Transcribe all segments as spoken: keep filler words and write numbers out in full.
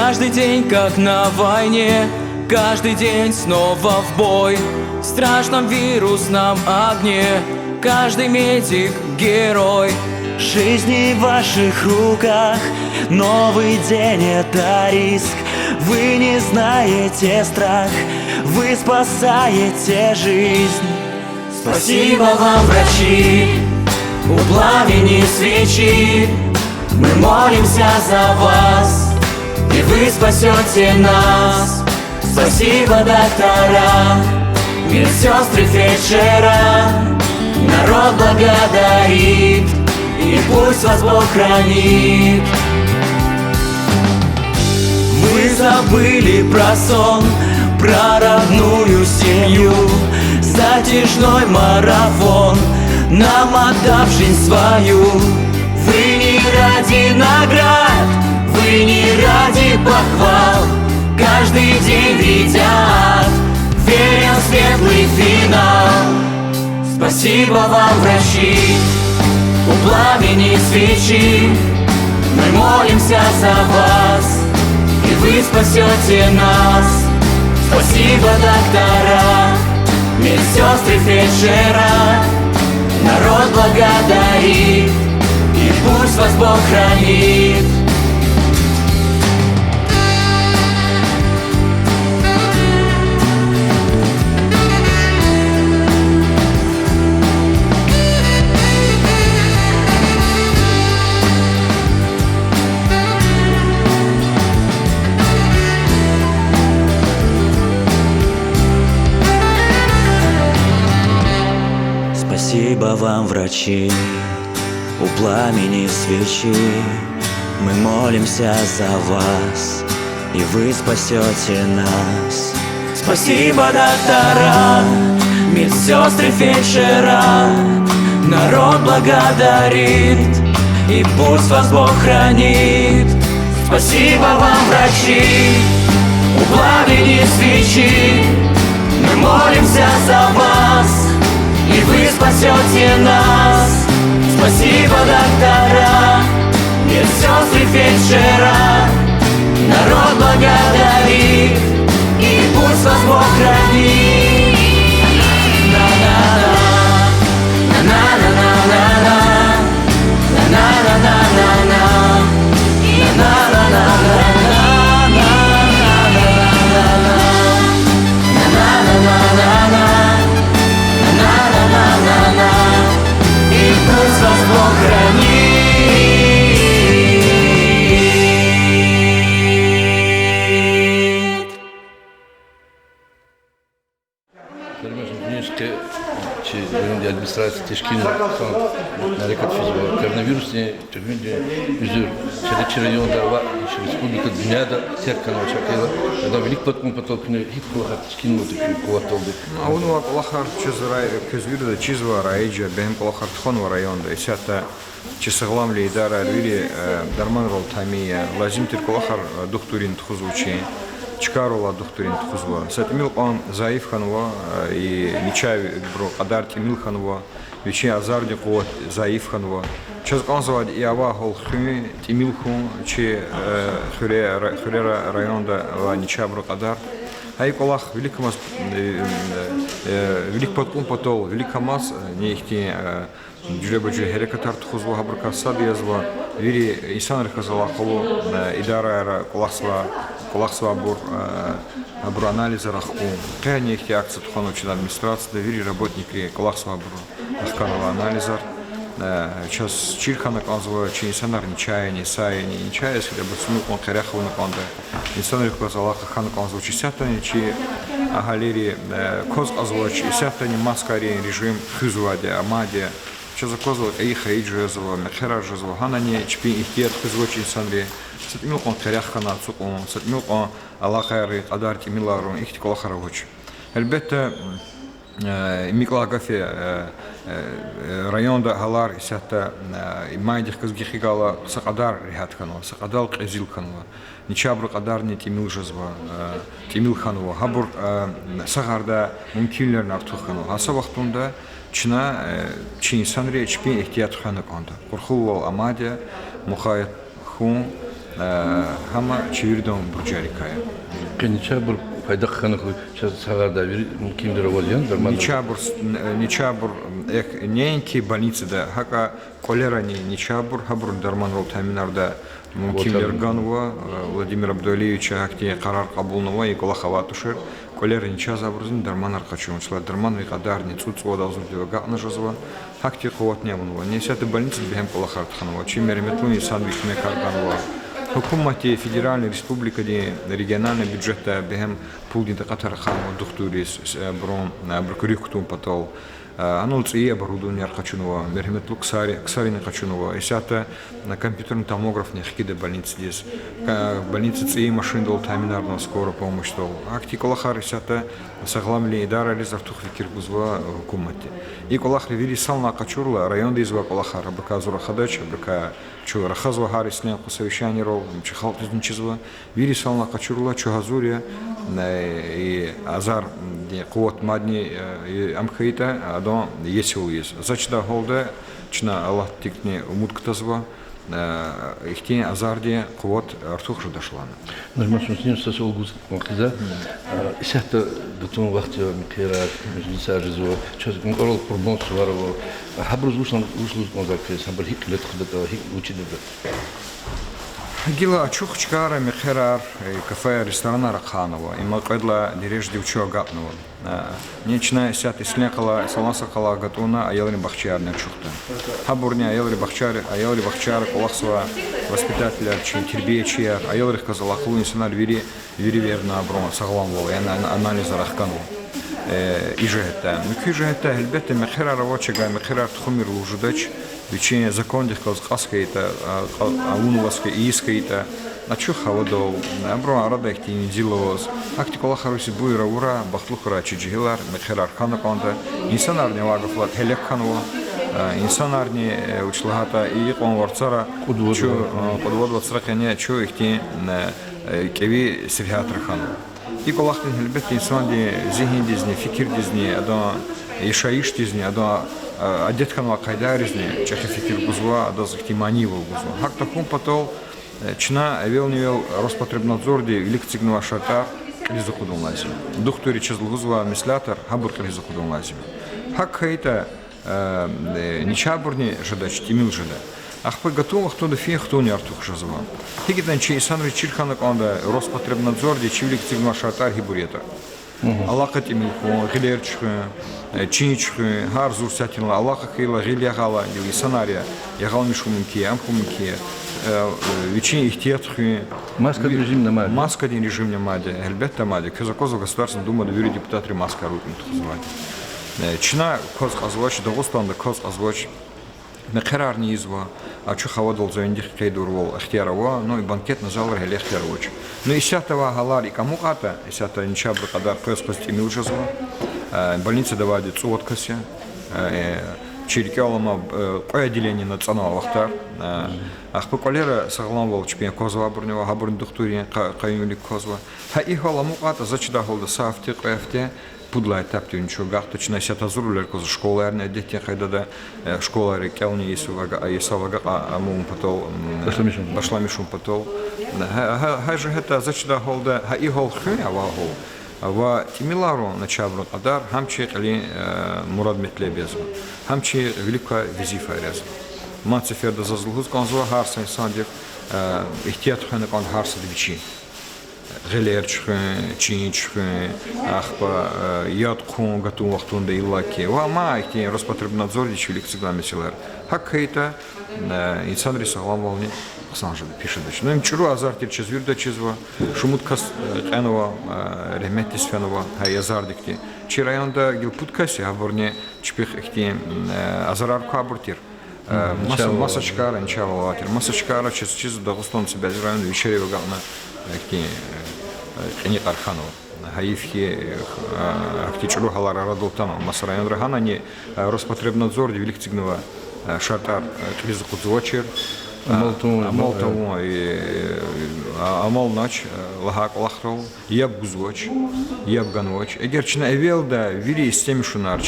Каждый день, как на войне, каждый день снова в бой. В страшном вирусном огне каждый медик — герой. Жизни в ваших руках, новый день — это риск. Вы не знаете страх, вы спасаете жизнь. Спасибо вам, врачи, у пламени свечи мы молимся за вас, и вы спасёте нас. Спасибо, доктора, медсёстры, фельдшера, народ благодарит, и пусть вас Бог хранит. Вы забыли про сон, про родную семью, затяжной марафон, нам отдав жизнь свою. Вы не ради наград, вы не ради похвал, каждый день видя ад, веря в светлый финал. Спасибо вам, врачи, у пламени свечи мы молимся за вас, и вы спасёте нас. Спасибо, доктора, медсёстры, фельдшера, народ благодарит, и пусть вас Бог хранит. Спасибо вам, врачи, у пламени свечи мы молимся за вас, и вы спасёте нас. Спасибо, доктора, медсёстры, фельдшера, народ благодарит, и пусть вас Бог хранит. Спасибо вам, врачи, у пламени свечи мы молимся за вас, и вы спасёте нас. Спасибо, доктора, медсёстры, фельдшера, народ благодарит, и пусть вас Бог хранит. Гьуьрметлу журналистар, чи райондин администрация тешкилнавай мярекат физва коронавирусдин тӀегьуьндин уьзуьр. Чи, чи районда ва чи республикада, дуьньяда терг хьанвай чкайрал, адан вилик пад кьун патал куьне гьикӀ кӀвалахар тешкилнавайди куь къуватдалди? Авунвай кӀвалахар чаз рай-, квез вирида чизва, раижа бегьем кӀвалахар тухванва районда. Исятда чи сагъламвилин идарайри вири, э, дарманрал таъмин я, лазим тир кӀвалахар, э, духтуррин тухузва чи, чкайрал алай духтуррин тухузва. Са тӀимил кьван зайиф хьанва, э, и начагъбурун кьадар тӀимил хьанва, вичин азардин къуват зайиф хьанва. Чаз кӀанзавайди и авай гьал хуьн, тӀимил хьун чи, э, хуьре-, ра-, хуьрера, районда авай начагъбурун кьадар. Гьа и кӀвалах виликамаз, э, э, вилик пад кьун патал, виликамаз, э, ни ихьтин, э, жуьреба-жуьре гьерекатар тухузва, гьабурукай сад язва вири инсанрихъ галаз алакъалу, э, идарайра кӀвалахзава-, кӀвалахзавайбур, э, абурун анализар ахкун. Къе ни ихьтин акция тухванва чи администрацияда, вири работникри кӀвалахзавайбуру ахканва анализар. Э, чаз чир хьана кӀанзава чи инсанар начагъ яни, са яни, начагъ яз хьайитӀа, абур са тӀимил кьван къерех авуна кӀанда. Инсанрихъ галаз алакъа хьана кӀанзавач исятдани чи агьалийри, э, кваз кьазвач исятдани маскайрин режим хуьзвайди, амайди. Чаз аквазва кьейи хайи жезва, мехъерар жезва, гьанани чпин игьтият хуьзвач инсанри. Са тӀимил кьван къерех хьана ацукьун, са тӀимил кьван алакъайрин кьадар тӀимил авун, ихьтин кӀвалахар авач. Гьелбетда, э, микьла гаф я, э, э, районда гьалар исятда, э, майдихъ галаз гекъигайла са кьадар регьят хьанва, са кьадар кьезил хьанва. Начагъбурун кьадарни тӀимил жезва, э, тӀимил хьанва. Гьабур, э, сагъардай мумкинвилерни артух хьанва. Гьа са вахтунда чна, э, чи инсанри чпин игьтият хвена кӀанда. Къурхулувал амайди я, мукъаят хьун, Гьам чи виридан буржарикай я. Къе ничабур пайдах хьана хьуй, чаз сагъардай вири мумкинвилер аваз яни дарманар? Ничабур, с-, н-, ничабур, м, эхь, неинки больницада, гьакӀа кӀвалерани ничабур, гьабурни дарманрал таъминардай мумкинвилер ганва, э, Владимир Абдуалиевича гьахьтин къарар кьабулнава, и кӀвалах авай тушир. КӀвалерани чаз абурузни дарманар къачун, чалай дарманрин кьадарни цӀуд-цӀувад агъзурдив агакьна жезва, гьахьтин къуватни авунва. Исятда больницада бегьем кӀвалахар тухванва, чи мергьяметлу инсанри куьмекар ганва. Гьукуматди федеральный, республикадин, региональный бюджетдай бегьем пулдин такьатар ахъайнава духтурриз, с-, э, абурун, э, абурук руьгь кутун патал. Э, анал цӀийи оборудованияр къачунва, мергьяметлу ксари-, ксарини къачунва. Исятда компьютерный томографни хкида больницадиз. Ка-, больница цӀийи машиндал таъминарнава, скорая помощьдал. Гьахьтин кӀвалахар исятда сагъламвилин идарариз артух фикир гузва гьукуматди. И кӀвалахри вири санлай къачурла, районда ийизвай кӀвалахар, абурукай зун рахадач, абурукай чун рахазва гьар йисалай къу совещаниерал, чи халкьдизни чизва, вири санлай къачурла, чун гьазур я, э, и азардин къуват мадни, э, и ам хьайитӀа, адан есивал ийиз. За чидай гьалда, чна Аллагьдикни умуд кутазва, э, ихьтин азардин къуват артух жедач лагьана. Нажмат Шамсудинович, са суал гуз кӀанзава. Э, исятда гатун вахт я, мехъерар, межлисар жезва, чаз кӀвалера прогноз сувар ава. Гьабуруз вуч лугьуз кӀанзава квез, гьабур гьикӀ кьиле тухудатӀа, гьикӀ вуч ийидатӀа? Гила ачух чкайра мехъерар, э, кафеяр, ресторанар ахъайнава. Има кьвед лагьай дережадив чун агакьнава. Э, ни чна исятда Ислен къала, Саламса къала гатӀунна аялрин бахчаярни ачухда. Гьабурни аялрин бахчаяр, аялрин бахчаяр кӀвалахзавай воспитательар, чи тербиячияр, аялрихъ галаз алакъалу инсанар вири, вири верна абурун сагъламвал, яни ан-, анализар ахканва. Э, и жигьетдай. Муькуь жигьетдай, гьелбетда, мехъерар авачирай, мехъерар тухумир лугьуз жедач, вичин закондихъ галаз кьаз хьайитӀа, а, кьа-, авунваз хьайитӀа, ийиз хьайитӀа, ачух гьавадал, абурун арада ихьтин низил аваз, гьахьтин кӀвалахар виси буйра авурай, бахтлу хьурай чи жегьилар, мехъерар хьана кӀанда, инсанарни авай гаф лагьайтӀа гьелек хьанва, а, инсанарни, э, вуч лагьайтӀа, и икьван варцара, кьуд-вад вацра къене чун ихьтин, э, э, кӀеви сергьятра хьанва. И кӀвалахдин, гьелбетда, инсандин зигьиндизни, фикирдизни, адан яшайишдизни, адан, а, адет хьанвай къайдайризни чӀехи фикир гузва, адаз ихьтин манийвал гузва. ГьакӀ тахьун патал, э, чна эвелни-эвел Роспотребнадзорди вилик эцигнавай шартӀар кьилиз акъудун лазим я. Духтурри чаз лугьузвай меслятар, гьабур кьилиз акъудун лазим я. ГьакӀ хьайитӀа, э, э, ничайбурни жедач, тӀимил жеда. Ахпа гатун вахтунда фин-хтунни артух жезва. ГьикӀ ятӀани чи инсанриз чир хьана кӀанда Роспотребнадзорди чи вилик эцигнавай шартӀар гьибур ятӀа. Алакъа тӀимил хьун, гъилер чуьхуьн, э, чин чуьхуьн, гьар зур сятинлай алакъа хьайила, гъил ягъайла, гила инсанар я, ягъалмиш хьун мумкин я, ам хьун мумкин я, э, э, вичин игьтият хуьн. Маскадин режимни мад я? Маскадин режимни мад я, гьелбетда, мад я. Квез аквазва, Государственный Думада вири депутатри маскаяр авуртӀани тухузвайди. Э, чна кваз кьазвач, Дагъустанда кваз кьазвач. Мехъерарни ийизва, ачух гьавадал за винидихъ къейд авурвал ихтияр ава, ну, и банкетный залра гьеле ихтияр авач. Ну, исятда авай гьалар икӀ амукьайтӀа, исятда ничайбурун кьадар къвез-къвез тӀимил жезва. Э, больницада авайди цӀувад кас я. Э, чи рикӀел алама, э, кьве отделениени ацӀанвай вахтар. Э, ахпа кӀвалера сагъламвал чпин аквазвайбурни ава, гьабурни духтуррин къа-, къаюмвилик квазва. Гьа и гьал амукьайтӀа, за чидай гьалда, са гьафте, кьве гьафте, пуд лагьай этапдив чун гахда, чна исятда гьазур авурвилер кваз школаярни адетдин къайдада, э, школайра кӀелни йисав ага-, йисав агакьун патал, м, башламишун патал. Гьа, гьа, гьа жигьетдай за чидай гьалда, гьа и гьал хуьн авай гьал, ва тӀимиларун начагъбурун кьадар гьам чи кьилин, э, мурад-метлеб язва, гьам чи вилик квай везифаяр язва. Мад сеферда заз лугьуз кӀанзава, гьар са инсандихъ, э, игьтият хвена кӀанда гьар сада вичи. Гъилер чуьхуьн, чин чуьхуьн, ахпа, э, яд хъун гатун вахтунда иллаки. Ва ма ихьтин Роспотребнадзорди чи вилик эцигнавай месэлаяр. ГьакӀ хьайитӀа, э, инсанрин сагъламвални хъсан жеда, пис жедач. Ну, им чӀуру азар тир чаз вирида чизва, шумуд кас, э, кьенва, э, регьметдиз фенва, гьа и азардикди. Чи районда гила пуд кас я, гьабурни чпихъ ихьтин, э, азарар квайбур тир. Э, маса-, масочкаяр, ничавал авай тир. Масочкаяр чаз чизва Дагъустандин са бязи районра, вичерив агакьна, э, ихьтин, э, кьиникьар хьанва. Гьайиф хьи, э, ахьтин чӀуру гьалар арадал атанва маса районра. Гьанани, э, Роспотребнадзорди вилик эцигнавай, э, шартӀар, э, кьилиз акъудзавачир. Амал тавун, амал тавун, амалнач лагьай кӀвалахрал яб гузвач, яб ганвач. Эгер чна эвелда вири истемишунар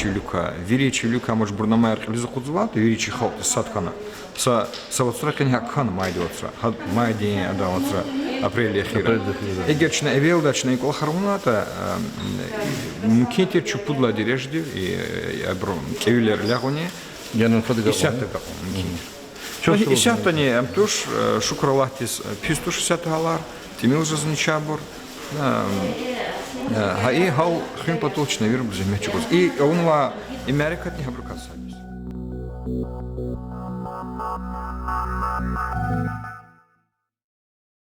вири чи виликай мажбурнамаяр кьилиз акъудзаватӀа, вири чи халкьдиз сад хьана, са, са вацра къени гьакӀ хьана, майдин вацра, гьа майдин, адан вацра, апрелдин эхирра. Эгер чна эвелда чна и кӀвалахар авунатӀа, мумкин тир чун пуд лагьай дережадив, абурун кӀевилер элягъуни, исятда гакьун мумкин тир. Исятдани ам туш, шукур Аллагьдиз, пис туш исятда гьалар, тӀимил жезва начагъбур. Гьа и гьал хуьн патал чна вири зегьмет чӀугваз. И авунва и мярекатни гьабурукай сад я.